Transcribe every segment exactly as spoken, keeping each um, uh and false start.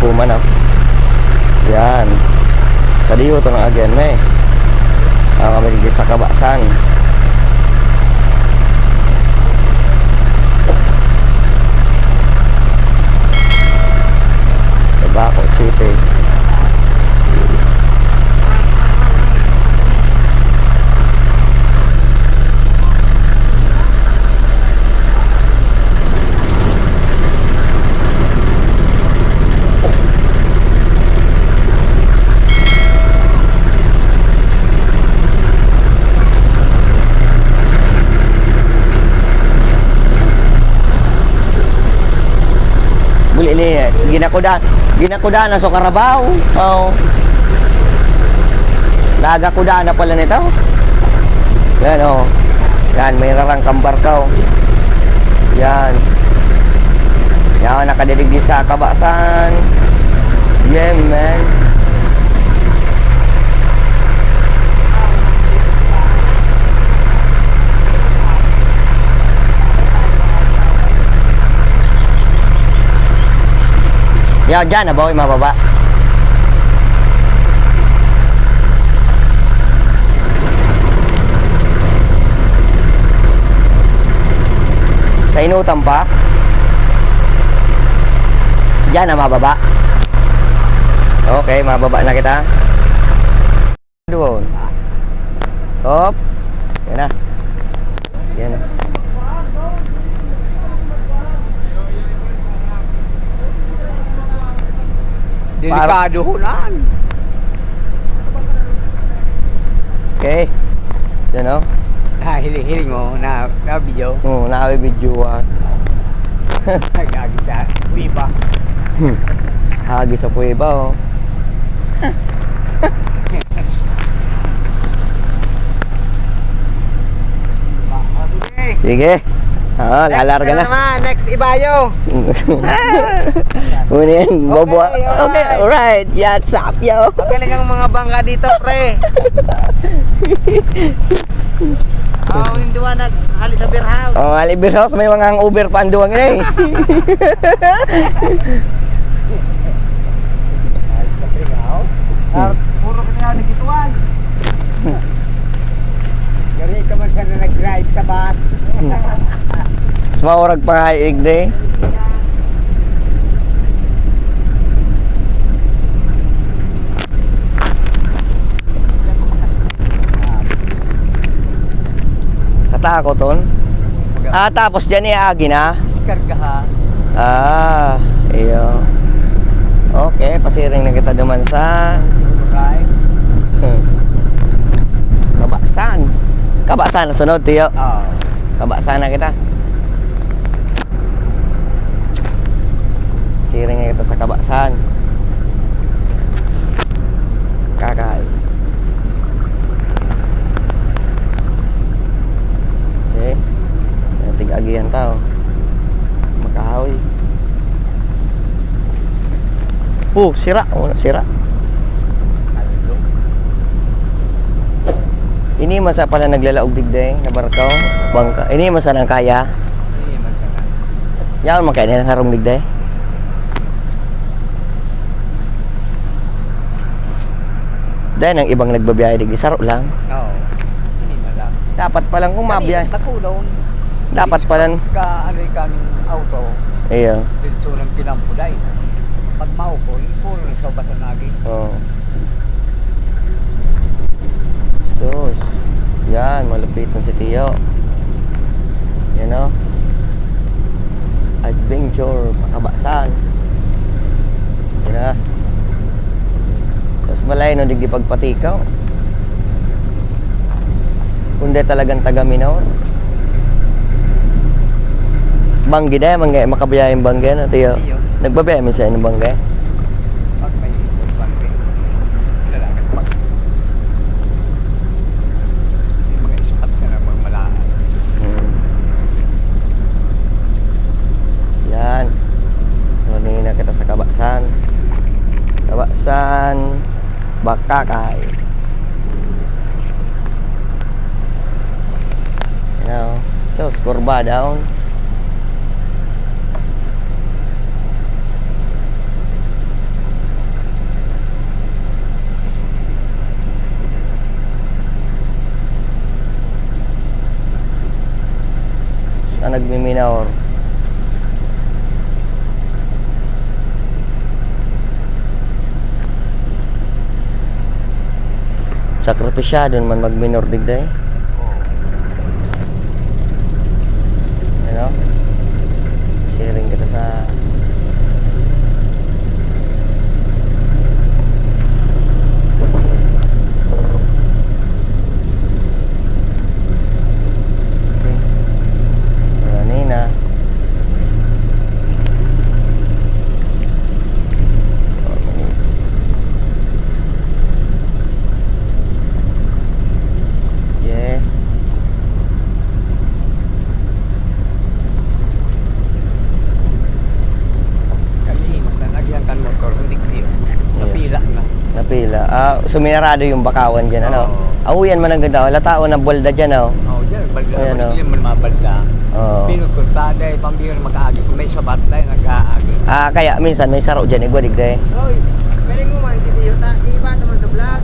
Puma na. Yan. Sa diyo to nang agihan mi. Ah, kami dito sa Kabasan. Tabaco City. Buli ni, ginakuda, ginakuda na sa karabaw. Oh. Nagakuda na pala nito. Yan, oh. Yan, may rarang kambarkaw. Yan. Yan, nakadidigdi sa Kabasan. Yeah, man. Yaw, dyan na ba, mababa? Sa inutan pa? Diyan na mababa. Okay, mababa na kita. Doon. Hop. Yan na. Yan na. Delikado hunan. Okay. Yan, oh. Nahiling-hiling mo na, na video. Oo, na-video, ah. Nagagi sa kuweba. Hmm. Agi sa kuweba, oh. Sige. Oo, lalarga na. Next na naman, next Ibayo. Una yan, bobo. Okay, alright. Okay, alright. Yan, sap, yo. Magaling ang mga bangka dito, pre. Oh, yung duwa naghali sa beer house. Oh, hali beer house, may mga hangover pa ang duwang yun, eh. Hali sa beer house. Ah, puro ka na nagkituan. Gari ka man sana nag-drive sa bus. Mas maurag pa nga yung igde. Katakoton? Ah, tapos dyan iagi na? Diskargahan. Ah, iyo. Okay, pasiring na kita duman sa Right. Kabasan. Kabasan, sunod, tiyo. Oo. Kabasan na kita. Siring na kita sa Kabasan. Kakay. Okay. Ayan, tig-agihan ta, oh. Makahoy. Oh, sira. Oh, sira. Ini masa pala naglalaog digdi, na barko, bangka. Ini masa nang kaya. Yaon man kaya nila harong digdi. Dahil ang ibang nagbabiyahe digdi, saro lang. Oo. Hindi na lang. Dapat palang kung Kanina, mabiyahe. Takulon. Dapat Hindi palang ka, ano yung kan auto. Iyo. Dito lang pinampuday. Pag maupol, puro na sa ubasan lagi. Oo. Sus. Yan, malupiton si Tiyo. Yan, oh. Adventure, pakabasan. Yan na. Sus, balay, no, digdi pagpatikaw. Kundi talagang taga Minor. Banggi, dahil mangga-, makabiyahe yung banggi, ano, Tiyo? Iyo. Nagbabiyahe mo sa inyong banggi? Pag may banggi, talaga, pag may mga ispat sa nabang malahan. Hmm. Yan. Kanina kita sa Kabasan. Kabasan, Bakakay. Yan, oh. So, kurba down. Miminor. Sakripisyado man magminor digdi. Ano? Sharing kita sa Kanina. Four minutes. Yeah. Kami, nag-agihan kan motor, hindi clear. Yeah. Napila na. Napila. Ah, suminarado yung bakawan dyan, ano? Oo. Aw, yan man ang ganda. Wala tao na balda dyan, oh. Oo, dyan. Balda. Ayan, oh. Hindi man mabalda. Oo. Pinutol pa, dahil pambihira mag-aagi. Kung may sabat, dahil nag-aagi. Ah, kaya minsan may saro dyan, igwa digdi. Oy, pwede mo man, si Tiyo, ta-, iba naman sa vlog.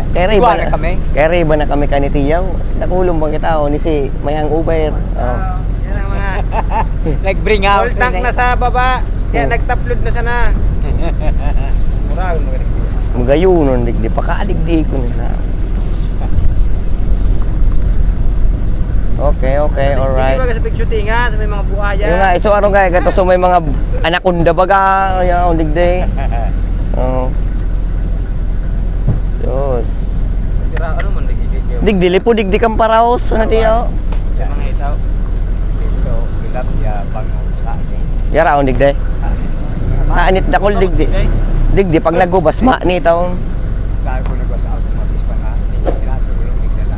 Kaya rin Igwa iba na na kami. Kaya rin iba na kami ka ni Tiyaw. Nakulong bang kita, oh, ni si may hangover. Oh. Oo, yan ang mga Nag-bring house Full tank na na eh. sa baba. Kaya Hmm. nagtaplod na sana. Muraon mo ganito. Magayonon, digdi. Pakadigdi ko na. Okay, okay, Hindi alright. ba sa pag-shootingan, sa may mga buhaya? Yung nga, so ano nga, ito, so may mga anaconda baga, kaya ang digdi. Oo. Sus. Tira, ano man, digdi, digdi. Digdi, lipo, digdi kang paraos, ano tiyo? Yung mga itaw. Ito, tilapia, bangus, saging. Yara, ang digdi. Saging. Ah, anit dakol, digdi. Digdi, pag nagubas, ma, ni taon. Dahil ko nagwas ako, matis pa na. Pinaso ko yung digdi na.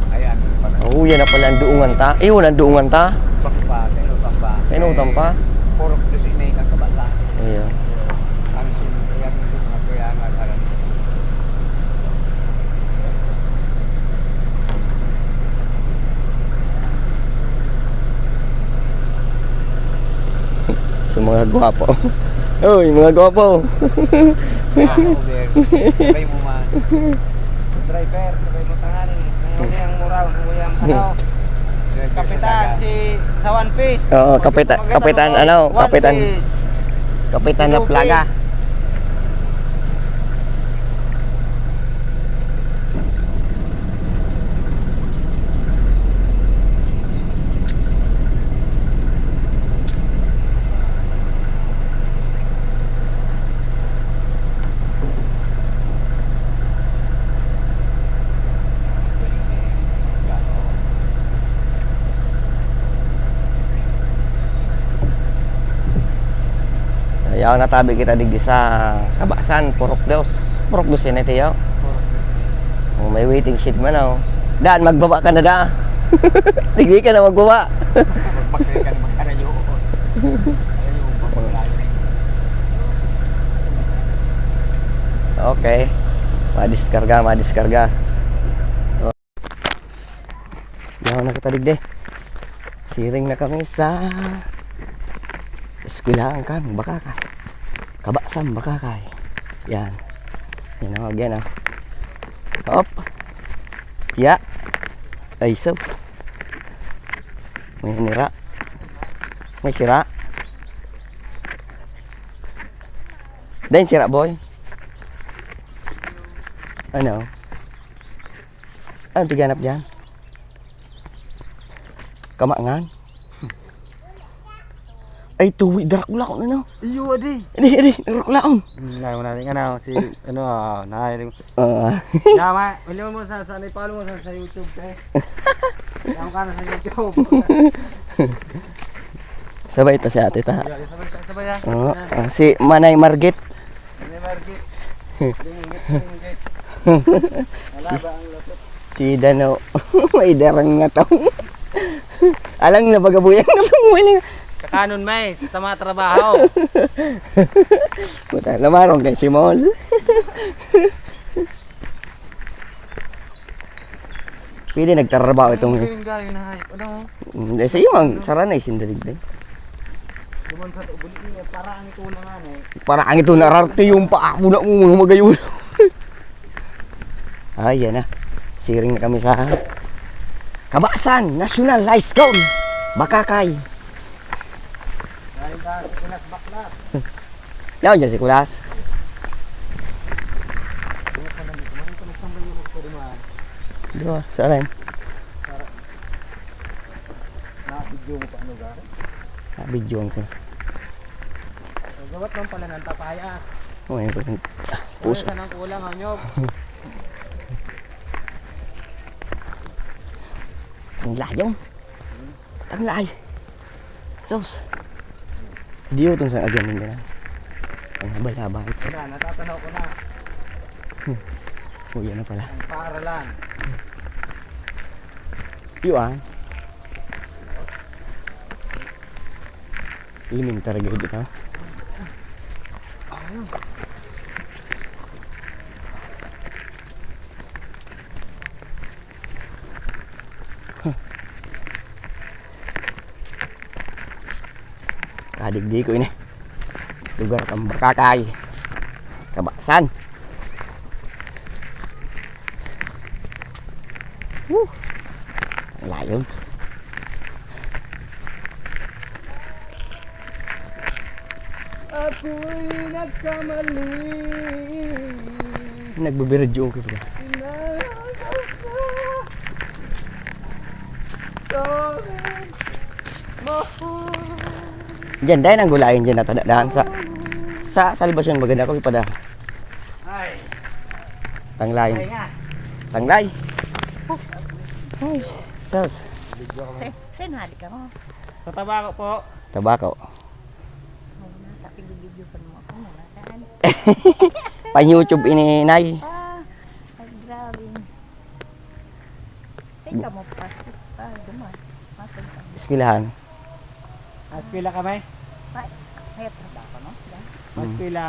Ayan, ano pa na. Oo, yan na pala ang duungan ta. Iyon ang duungan ta. Pampa, sa inutang pa. Sa inutang pa? Puro ko sa inay kang kabasa. Iya. Ang sin-, ayan, yung mga kuya, nga, alam. Sa mga gwapo. Uy, mga gwapo. Ah, over. Sabay mo man. Driver, sabay mo tanganin. Ngayon ang mura, ang mura ang ano. Kapitan, si sa One Piece. Oo, kapitan, Maganda kapitan, mo, ano, One kapitan. Piece. Kapitan na Luffy. Plaga. Ayaw, natabi kita digdi sa Kabasan, Purok Dos. Purok Dos yan, ito, yaw. Purok Dos. Oh, may waiting shed man, oh. Daan, magbaba ka na, da. Digdi ka na magbaba. Magbakay ka na, magkarayo. Karayo, magbakay. Okay. Madiskarga, madiskarga. Yaw na kita digdi. Siring na kami sa eskwelahan kan Bakakay. Kabasan Bakakay. Yan. Yan o, yan o. Hop. Ya. Ay, sus. May nira. May sira. Dahil sira, boy. Ano? Ano tiganap diyan? Kamangan? Ay, tuwi, darakulaon, ano? Iyo, adi. Adi, adi, darakulaon. Hmm, na, wala rin, ano, si, ano, ah, na, yung Ah. Yama, wala mo sa, sa, follow mo sa, sa YouTube, eh. Yama ka na sa YouTube. Sabay ta si ate ta. Yeah, sabay, sabay, ah. Oo, ah, si Manay Margit. Manay Margit. Linggit, linggit. Wala Si, ba ang lapit? Si Dano. May darang nga tao. Alang na bagabuyan na tong wala. Kakanon, may, sa mga trabaho. Puta, lamarong kay si Mol. Pwede nagtatrabaho itong Ayun, gayo na hayop. Ano? Mm, eh, sa iyo, ang sarana, isindalig na eh. Duman sa to, buli niya, para ang ito na nga, eh. Para ang ito na rarte yung paa mo na mo, mga magayon. Ay, yan na. Siring na kami sa Kabasan National High School. Bakakay. Sa Pinas, bakla. Yaw dyan si Kulas. Di ba? Saan? Na-video mo pa ang lugar? Na-video ko. Gawat lang pala ng papayas. Oh, yun po. Ah, puso. Ang kulang, anyog. Ang layo. Ang layo. Sus. Diyo itong sa agyan din na. Ang haba-haba ito. Wala, natatanaw ko na. Hmm. Oh, yan na pala. Ang paaralan. Iyo ah. Elementary grade ito. Kadigdi ko ini. Lugar kan Bakakay. Kabasan. Woo! Ang layo. Ako'y nagkamali. Nagbibiradyo ko ba? Sorry. Diyan, dahil ang gulayan dyan natada daan sa, sa Salvacion, maganda ko ipada. Ay. Tanglay. Ay nga. Tanglay. Ay, sus. Video kami. Sa, saan hali ka mo? Sa Tabaco po. Tabaco. Oo na, tapi video pa mo ako, mga taan. Pa-YouTube ini, Nay. Ah, ay, grabe. Saan ka mo pa? Ah, duman. Masan ka mo? Eskwelahan. Eskwela kami? Ay, may trabaho, no? Yan. Hmm. Eskwela.